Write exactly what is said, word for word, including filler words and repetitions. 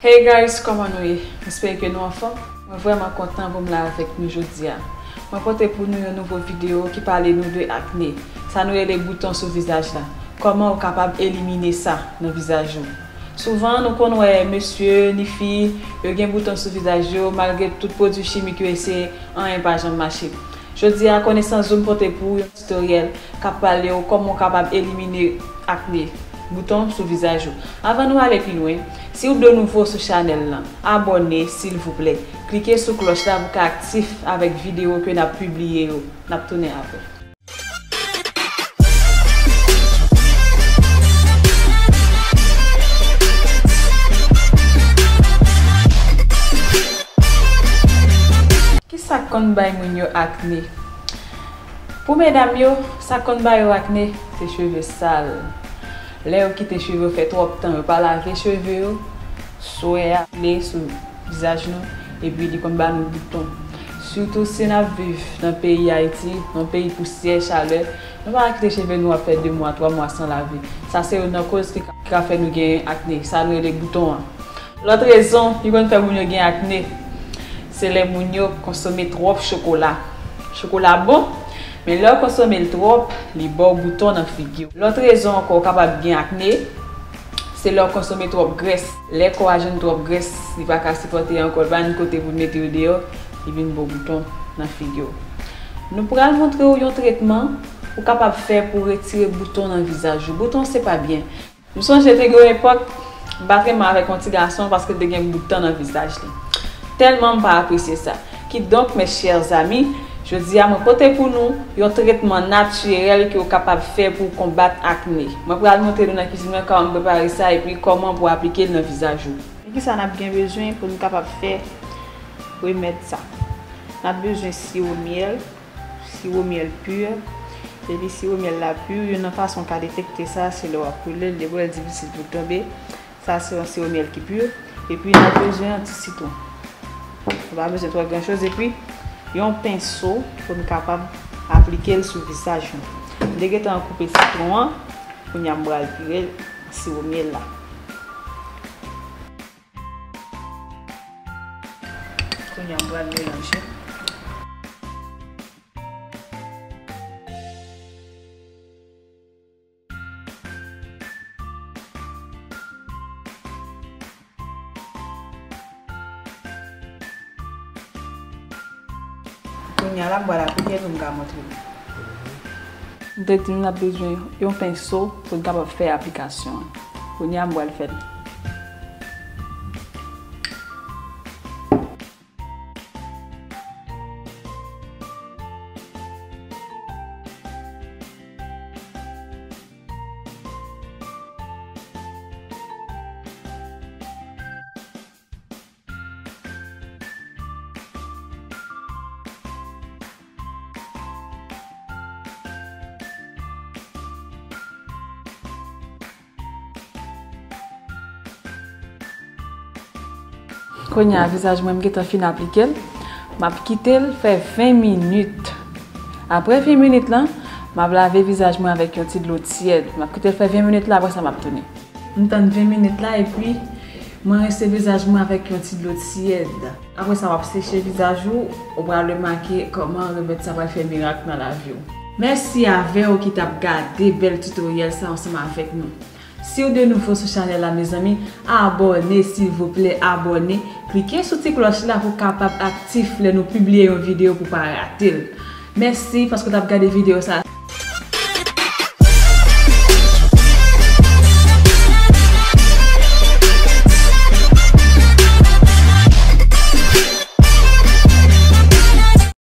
Hey guys, kòman nou ye? M espere ke nou anfòm. Mwen vrèman kontan pou m la avèk nou jodi a. Mwen pote pou nou yon nouvo videyo ki pale nou de akne. Sa nou rele bouton sou vizaj la. Kòman ou kapab elimine sa nan vizaj ou? Souvan, nou konn wè mesye ni fi, yo gen bouton sou vizaj yo, malgre tout pwodui chimik yo eseye, anyen pa janm mache. Jodi a, konesans yo m pote pou ou yon titoryèl k ap pale w kòman w kapab elimine akne, bouton sou vizaj ou. Anvan nou ale pi lwen, si w de nouvo sou chanèl lan, abòne silvouplè. Klike sou klòch la pou w ka aktif avèk videyo ke n ap pibliye yo. N ap tounen apre. Kisa k konn bay moun yo akne? Pou medam yo, sa k konn ba yo akne, se cheve sal. Lè yo kite cheve yo fè twòp tan, yo pa lave cheve yo, swè a kole sou vizaj nou, epi li konn ba nou bouton. Sitou si n ap viv nan peyi Ayiti, yon peyi pousyè, chalè, nou pa ka kite cheve nou ap fè de mwa, twa mwa san lave. Sa se youn nan koz ki ka, ki ka fè nou gen akne. Sa nou rele bouton an. Lòt rezon ki konn fè moun yo gen akne, se lè moun yo konsome twòp chokola. Chokola bon, men lè w konsome l twòp, li ba w bouton nan figi w. Lòt rezon ankò w kapab gen akne, se lè w konsome twòp grès. Lè kò a jwenn twòp grès, li pa ka sipòte ankò, li pa jwenn kote pou l mete yo deyò, li vin ba w bouton nan figi w. Nou pral montre w yon tretman ou kapab fè pou retire bouton nan vizaj ou. Bouton se pa byen. M sonje te gen yon epòk, m pa t renmen avèk yon ti gason paske l te gen bouton nan vizaj li. Tèlman m pa apresye sa. Kidonk, mes chers amis, jodi a mwen pote pou nou yon tretman natirèl ke w kapab fè pou w konbat akne. Mwen pral montre nou nan kizin mwen kòman m prepare sa epi kòman pou w aplike l nan vizaj ou. Men kisa n ap gen bezwen pou n kapab fè remèd sa? N ap bezwen siwo myèl, siwo myèl pur. Epi siwo myèl la pur, youn nan fason w ka detekte sa, se lè w ap woule l, depi w wè l difisil pou l tonbe. Sa se yon siwo myèl ki pur. Epi n ap bezwen yon ti sitwon. Nou pa bezwen twò gran choz. Epi yon penso pou n kapab aplike l sou vizaj nou. M te gentan koupe sitwon an, kounye a m pral vire l an siwo myèl la. Kounye a m pral melanje. Kounye a la, m pral aplike l pou m ka montre nou. M te di nou n ap bezwen yon penso pou n kapab fè aplikasyon an. Kounye a, m pral fè l. Kounye a, vizaj mwen, m gentan fin aplike l. M ap kite l fè ven minit. Apre ven minit lan, m ap lave vizaj mwen avèk yon ti dlo tyèd. M ap kite l fè ven minit la, apre sa, m ap tounen. M tann ven minit la, epi mwen rense vizaj mwen avèk yon ti dlo tyèd. Apre sa, w ap seche vizaj ou, ou pral remake kòman remèd sa pral fè mirak nan lavi w. Mèsi avè w ki t ap gade bèl titoryèl sa ansanm avèk nou. Si w de nouvo sou chanèl la, mezanmi, abòne, silvouplè, abòne. Klike sou ti klòch la pou w kapab aktif lè nou pibliye yon videyo pou w pa rate l. Mèsi paske w t ap gade videyo sa